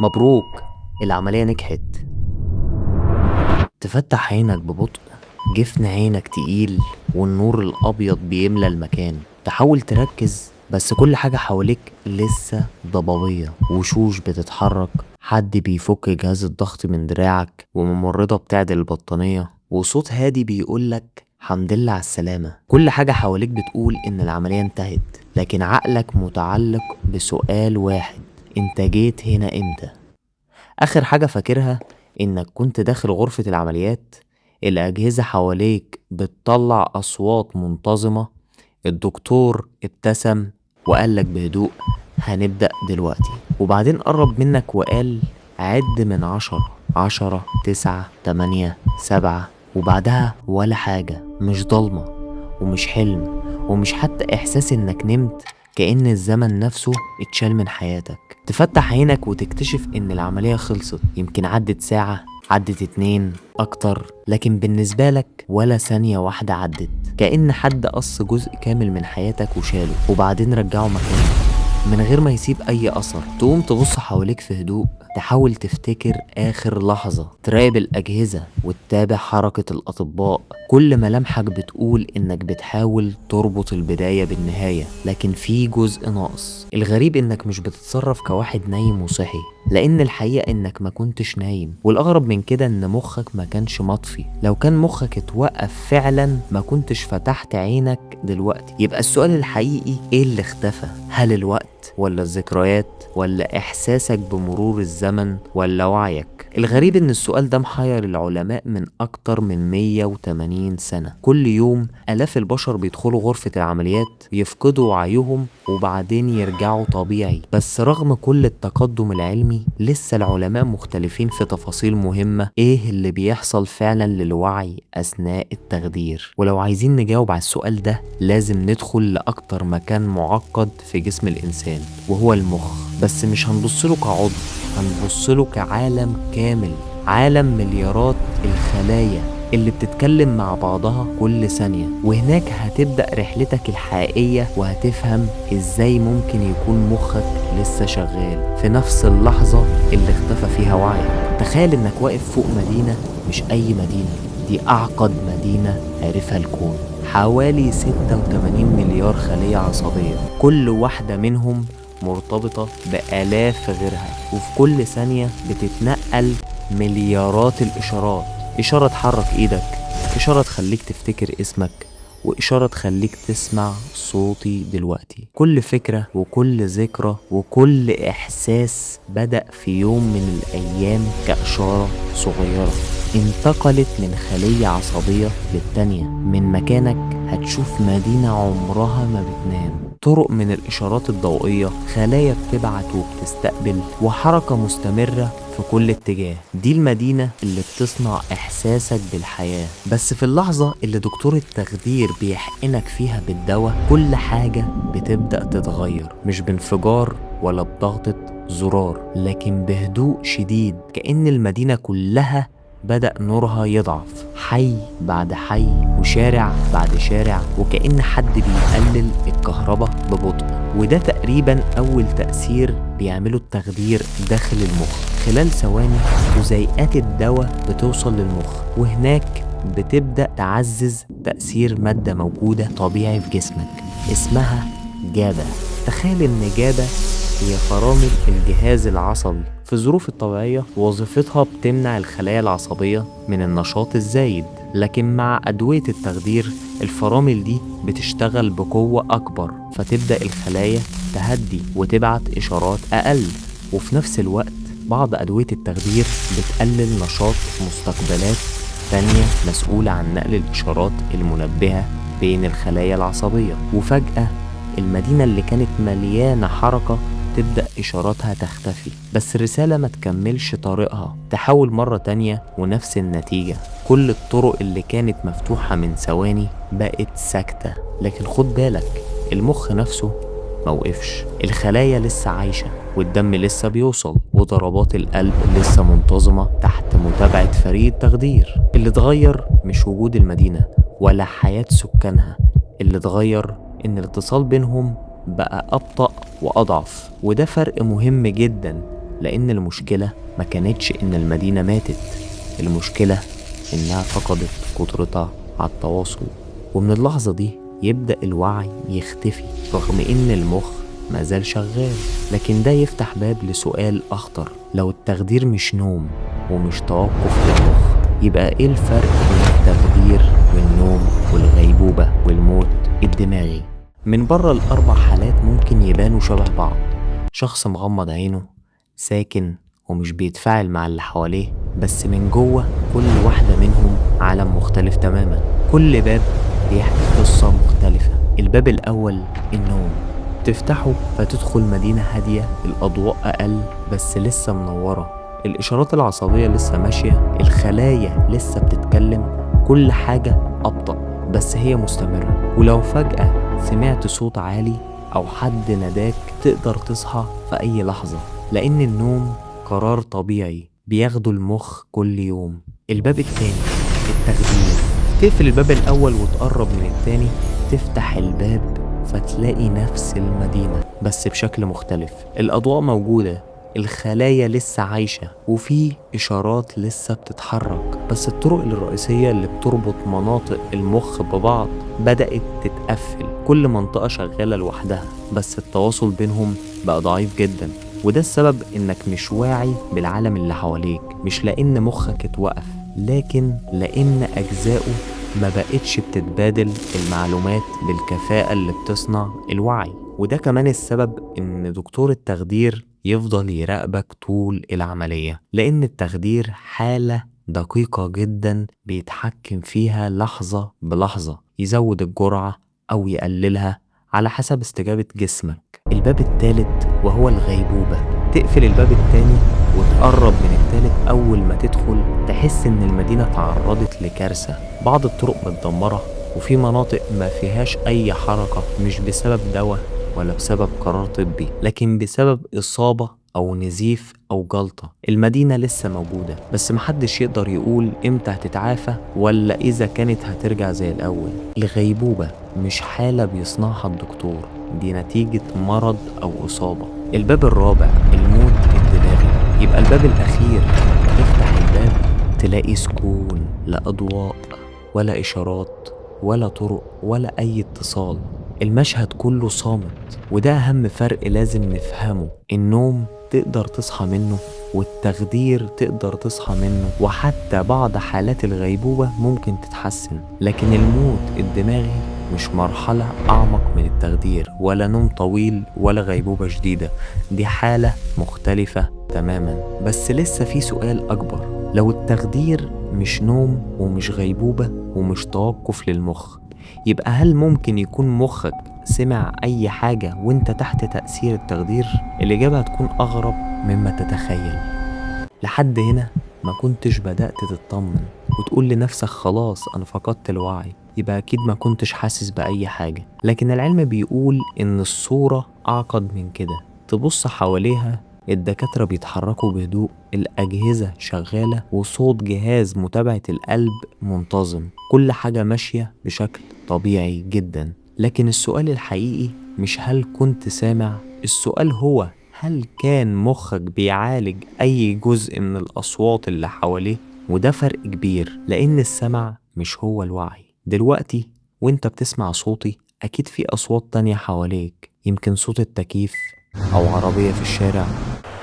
مبروك، العملية نجحت. تفتح عينك ببطء، جفن عينك تقيل والنور الأبيض بيملى المكان. تحاول تركز بس كل حاجة حواليك لسه ضبابية، وشوش بتتحرك، حد بيفك جهاز الضغط من دراعك، وممرضة بتعدل البطانية، وصوت هادي بيقولك حمد لله على السلامة. كل حاجة حواليك بتقول إن العملية انتهت، لكن عقلك متعلق بسؤال واحد: انت جيت هنا امتى؟ آخر حاجة فاكرها إنك كنت داخل غرفة العمليات، الأجهزة حواليك بتطلع أصوات منتظمة، الدكتور ابتسم وقالك بهدوء هنبدأ دلوقتي، وبعدين قرب منك وقال عد من 10، 10، 9، 8، 7، وبعدها ولا حاجة. مش ضلمة ومش حلم ومش حتى إحساس إنك نمت، كأن الزمن نفسه اتشال من حياتك. تفتح عينك وتكتشف إن العملية خلصت، يمكن عدت ساعة، عدت 2، أكتر، لكن بالنسبة لك ولا ثانية واحدة عدت، كأن حد قص جزء كامل من حياتك وشاله وبعدين رجعه مكانه من غير ما يسيب أي أثر. تقوم تبص حواليك في هدوء، تحاول تفتكر آخر لحظة، تراقب الأجهزة وتتابع حركة الأطباء. كل ملامحك بتقول إنك بتحاول تربط البداية بالنهاية، لكن في جزء ناقص. الغريب إنك مش بتتصرف كواحد نايم وصحي، لأن الحقيقة إنك ما كنتش نايم. والأغرب من كده إن مخك ما كانش مطفي، لو كان مخك اتوقف فعلا ما كنتش فتحت عينك دلوقتي. يبقى السؤال الحقيقي إيه اللي اختفى؟ هل الوقت ولا الذكريات ولا إحساسك بمرور الزمن ولا وعيك؟ الغريب إن السؤال ده محير العلماء من أكتر من 180 سنة. كل يوم آلاف البشر بيدخلوا غرفة العمليات، يفقدوا وعيهم وبعدين يرجعوا طبيعي. بس رغم كل التقدم العلمي لسه العلماء مختلفين في تفاصيل مهمة: إيه اللي بيحصل فعلا للوعي أثناء التخدير؟ ولو عايزين نجاوب على السؤال ده لازم ندخل لأكتر مكان معقد في جسم الإنسان، وهو المخ. بس مش هنبصله كعضو، هنبصله كعالم كامل، عالم مليارات الخلايا اللي بتتكلم مع بعضها كل ثانية. وهناك هتبدأ رحلتك الحقيقية، وهتفهم ازاي ممكن يكون مخك لسه شغال في نفس اللحظة اللي اختفى فيها وعيك. تخيل انك واقف فوق مدينة، مش اي مدينة، دي اعقد مدينة عرفها الكون. حوالي 86 مليار خلية عصبية، كل واحدة منهم مرتبطة بآلاف غيرها، وفي كل ثانية بتتنقل مليارات الإشارات. إشارة تحرك إيدك، إشارة تخليك تفتكر اسمك، وإشارة تخليك تسمع صوتي دلوقتي. كل فكرة وكل ذكرى وكل إحساس بدأ في يوم من الأيام كإشارة صغيرة انتقلت من خلية عصبية للتانية. من مكانك هتشوف مدينة عمرها ما بتنام، طرق من الإشارات الضوئية، خلايا بتبعت وبتستقبل، وحركة مستمرة في كل اتجاه. دي المدينة اللي بتصنع إحساسك بالحياة. بس في اللحظة اللي دكتور التخدير بيحقنك فيها بالدواء، كل حاجة بتبدأ تتغير، مش بانفجار ولا بضغطة زرار، لكن بهدوء شديد، كأن المدينة كلها بدأ نورها يضعف، حي بعد حي وشارع بعد شارع، وكأن حد بيقلل الكهرباء ببطء. وده تقريبا أول تأثير بيعمله التخدير داخل المخ. خلال ثواني جزيئات الدواء بتوصل للمخ، وهناك بتبدأ تعزز تأثير مادة موجودة طبيعي في جسمك اسمها جابا. تخيل إن جابا هي فرامل الجهاز العصبي. في الظروف الطبيعية وظيفتها بتمنع الخلايا العصبية من النشاط الزايد، لكن مع أدوية التخدير الفرامل دي بتشتغل بقوة أكبر، فتبدأ الخلايا تهدي وتبعت إشارات أقل. وفي نفس الوقت بعض أدوية التخدير بتقلل نشاط مستقبلات تانية مسؤولة عن نقل الإشارات المنبهة بين الخلايا العصبية. وفجأة المدينة اللي كانت مليانة حركة تبدأ إشاراتها تختفي، بس الرسالة ما تكملش طريقها، تحاول مرة تانية ونفس النتيجة. كل الطرق اللي كانت مفتوحة من ثواني بقت ساكتة. لكن خد بالك، المخ نفسه موقفش، الخلايا لسه عايشة، والدم لسه بيوصل، وضربات القلب لسه منتظمة تحت متابعة فريق التخدير. اللي اتغير مش وجود المدينة ولا حياة سكانها، اللي اتغير إن الاتصال بينهم بقى أبطأ وأضعف. وده فرق مهم جدا، لأن المشكلة ما كانتش إن المدينة ماتت، المشكلة إنها فقدت قدرتها على التواصل. ومن اللحظة دي يبدأ الوعي يختفي رغم إن المخ مازال شغال. لكن ده يفتح باب لسؤال أخطر: لو التخدير مش نوم ومش توقف للمخ، يبقى إيه الفرق بين التخدير والنوم والغيبوبة والموت الدماغي؟ من بره الأربع حالات ممكن يبانوا شبه بعض: شخص مغمض عينه، ساكن، ومش بيتفاعل مع اللي حواليه، بس من جوه كل واحدة منهم عالم مختلف تماما. كل باب بيحكي قصة مختلفة. الباب الأول النوم، تفتحه فتدخل مدينة هادية، الأضواء أقل بس لسه منورة، الإشارات العصبية لسه ماشية، الخلايا لسه بتتكلم، كل حاجة أبطأ بس هي مستمرة. ولو فجأة سمعت صوت عالي أو حد ناداك تقدر تصحى في أي لحظة، لأن النوم قرار طبيعي بياخده المخ كل يوم. الباب التاني التخدير، تقفل الباب الأول وتقرب من التاني، تفتح الباب فتلاقي نفس المدينة بس بشكل مختلف. الأضواء موجودة، الخلايا لسه عايشة، وفي إشارات لسه بتتحرك، بس الطرق الرئيسية اللي بتربط مناطق المخ ببعض بدأت تتقفل. كل منطقة شغالة لوحدها، بس التواصل بينهم بقى ضعيف جدا. وده السبب إنك مش واعي بالعالم اللي حواليك، مش لأن مخك اتوقف، لكن لأن أجزائه ما بقتش بتتبادل المعلومات بالكفاءة اللي بتصنع الوعي. وده كمان السبب إن دكتور التخدير يفضل يراقبك طول العملية، لأن التخدير حالة دقيقة جدا بيتحكم فيها لحظة بلحظة، يزود الجرعة أو يقللها على حسب استجابة جسمك. الباب الثالث وهو الغيبوبة، تقفل الباب الثاني وتقرب من الثالث. أول ما تدخل تحس إن المدينة تعرضت لكارثة، بعض الطرق متدمرة وفي مناطق ما فيهاش أي حركة، مش بسبب دواء ولا بسبب قرار طبي، لكن بسبب إصابة أو نزيف أو جلطة. المدينة لسه موجودة بس محدش يقدر يقول إمتى هتتعافى ولا إذا كانت هترجع زي الأول. الغيبوبة مش حالة بيصنعها الدكتور، دي نتيجة مرض أو إصابة. الباب الرابع الموت الدماغي، يبقى الباب الأخير. تفتح الباب تلاقي سكون، لا أضواء ولا إشارات ولا طرق ولا أي اتصال، المشهد كله صامت. وده أهم فرق لازم نفهمه: النوم تقدر تصحى منه، والتخدير تقدر تصحى منه، وحتى بعض حالات الغيبوبة ممكن تتحسن، لكن الموت الدماغي مش مرحلة أعمق من التخدير، ولا نوم طويل ولا غيبوبة شديدة، دي حالة مختلفة تماما. بس لسه في سؤال أكبر: لو التخدير مش نوم ومش غيبوبة ومش توقف للمخ، يبقى هل ممكن يكون مخك سمع أي حاجة وانت تحت تأثير التخدير؟ الإجابة هتكون أغرب مما تتخيل. لحد هنا ما كنتش بدأت تطمن وتقول لنفسك خلاص أنا فقدت الوعي، يبقى أكيد ما كنتش حاسس بأي حاجة. لكن العلم بيقول إن الصورة أعقد من كده. تبص حواليها، الدكاترة بيتحركوا بهدوء، الأجهزة شغالة، وصوت جهاز متابعة القلب منتظم، كل حاجة ماشية بشكل طبيعي جدا. لكن السؤال الحقيقي مش هل كنت سامع، السؤال هو هل كان مخك بيعالج أي جزء من الأصوات اللي حواليه؟ وده فرق كبير، لأن السمع مش هو الوعي. دلوقتي وانت بتسمع صوتي أكيد في أصوات تانية حواليك، يمكن صوت التكييف أو عربية في الشارع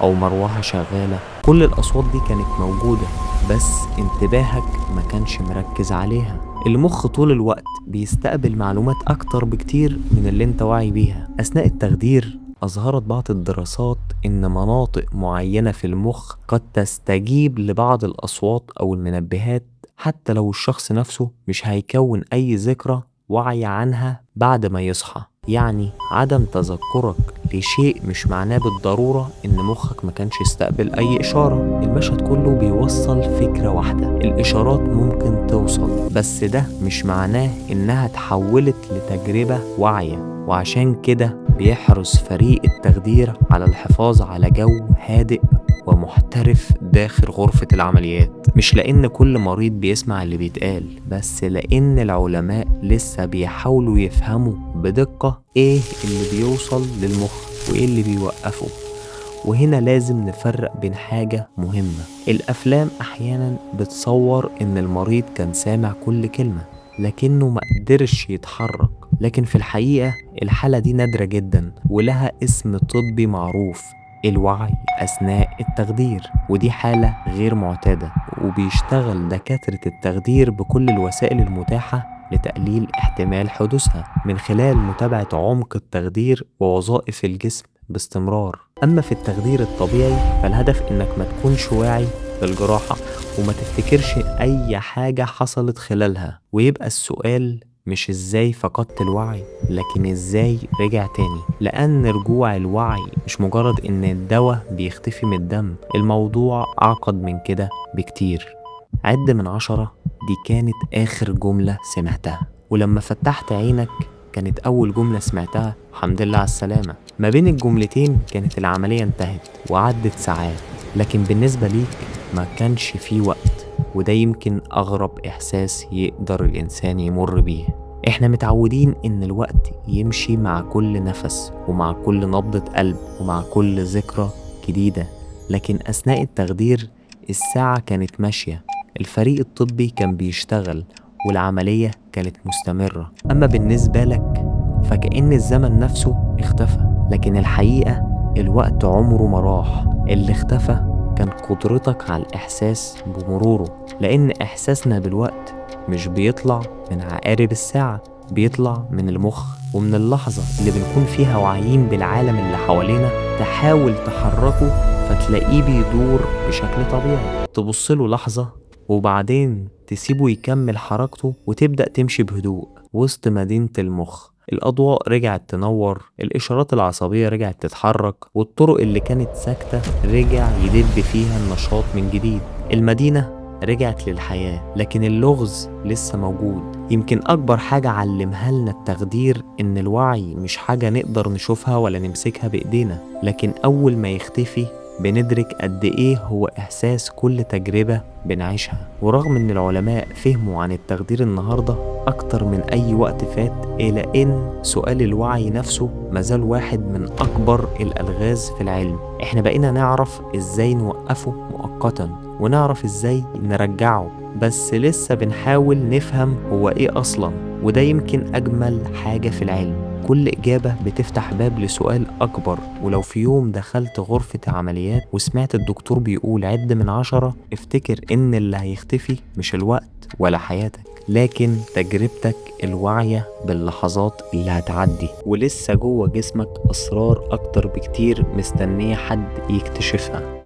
أو مروحة شغالة. كل الأصوات دي كانت موجودة بس انتباهك ما كانش مركز عليها. المخ طول الوقت بيستقبل معلومات أكتر بكتير من اللي انت واعي بيها. أثناء التخدير أظهرت بعض الدراسات إن مناطق معينة في المخ قد تستجيب لبعض الأصوات أو المنبهات حتى لو الشخص نفسه مش هيكون أي ذكرى وعي عنها بعد ما يصحى. يعني عدم تذكرك لشيء مش معناه بالضرورة إن مخك ما كانش يستقبل أي إشارة. المشهد كله بيوصل فكرة واحدة: الإشارات ممكن توصل، بس ده مش معناه إنها تحولت لتجربة واعية. وعشان كده بيحرص فريق التخدير على الحفاظ على جو هادئ ومحترف داخل غرفة العمليات، مش لأن كل مريض بيسمع اللي بيتقال، بس لأن العلماء لسه بيحاولوا يفهموا بدقة إيه اللي بيوصل للمخ وإيه اللي بيوقفه. وهنا لازم نفرق بين حاجة مهمة. الأفلام أحيانا بتصور إن المريض كان سامع كل كلمة لكنه ما قدرش يتحرك، لكن في الحقيقة الحالة دي نادرة جدا ولها اسم طبي معروف، الوعي أثناء التخدير. ودي حالة غير معتادة، وبيشتغل دكاترة التخدير بكل الوسائل المتاحة لتقليل احتمال حدوثها من خلال متابعة عمق التخدير ووظائف الجسم باستمرار. أما في التخدير الطبيعي فالهدف إنك ما تكونش واعي بالجراحة وما تفتكرش أي حاجة حصلت خلالها، ويبقى السؤال مش إزاي فقدت الوعي، لكن إزاي رجع تاني. لأن رجوع الوعي مش مجرد إن الدواء بيختفي من الدم، الموضوع أعقد من كده بكتير. عد من 10 دي كانت آخر جملة سمعتها، ولما فتحت عينك كانت أول جملة سمعتها الحمد لله على السلامة. ما بين الجملتين كانت العملية انتهت وعدت ساعات، لكن بالنسبة ليك ما كانش فيه وقت. وده يمكن أغرب إحساس يقدر الإنسان يمر بيه. إحنا متعودين إن الوقت يمشي مع كل نفس ومع كل نبضة قلب ومع كل ذكرى جديدة، لكن أثناء التخدير الساعة كانت ماشية، الفريق الطبي كان بيشتغل، والعملية كانت مستمرة. أما بالنسبة لك فكأن الزمن نفسه اختفى، لكن الحقيقة الوقت عمره ما راح. اللي اختفى كان قدرتك على الإحساس بمروره، لأن إحساسنا بالوقت مش بيطلع من عقارب الساعة، بيطلع من المخ ومن اللحظة اللي بنكون فيها واعيين بالعالم اللي حوالينا. تحاول تحركه فتلاقيه بيدور بشكل طبيعي، تبصله لحظة وبعدين تسيبه يكمل حركته وتبدأ تمشي بهدوء وسط مدينة المخ. الأضواء رجعت تنور، الإشارات العصبية رجعت تتحرك، والطرق اللي كانت ساكتة رجع يدب فيها النشاط من جديد. المدينة رجعت للحياة، لكن اللغز لسه موجود. يمكن أكبر حاجة علمها لنا التخدير إن الوعي مش حاجة نقدر نشوفها ولا نمسكها بإيدينا، لكن أول ما يختفي بندرك قد إيه هو إحساس كل تجربة بنعيشها. ورغم إن العلماء فهموا عن التخدير النهاردة أكتر من أي وقت فات، إلى إن سؤال الوعي نفسه مازال واحد من أكبر الألغاز في العلم. إحنا بقينا نعرف إزاي نوقفه مؤقتا ونعرف إزاي نرجعه، بس لسه بنحاول نفهم هو إيه أصلا. وده يمكن أجمل حاجة في العلم، كل إجابة بتفتح باب لسؤال أكبر. ولو في يوم دخلت غرفة عمليات وسمعت الدكتور بيقول عد من 10، افتكر إن اللي هيختفي مش الوقت ولا حياتك، لكن تجربتك الواعية باللحظات اللي هتعدي، ولسه جوه جسمك أسرار أكتر بكتير مستنية حد يكتشفها.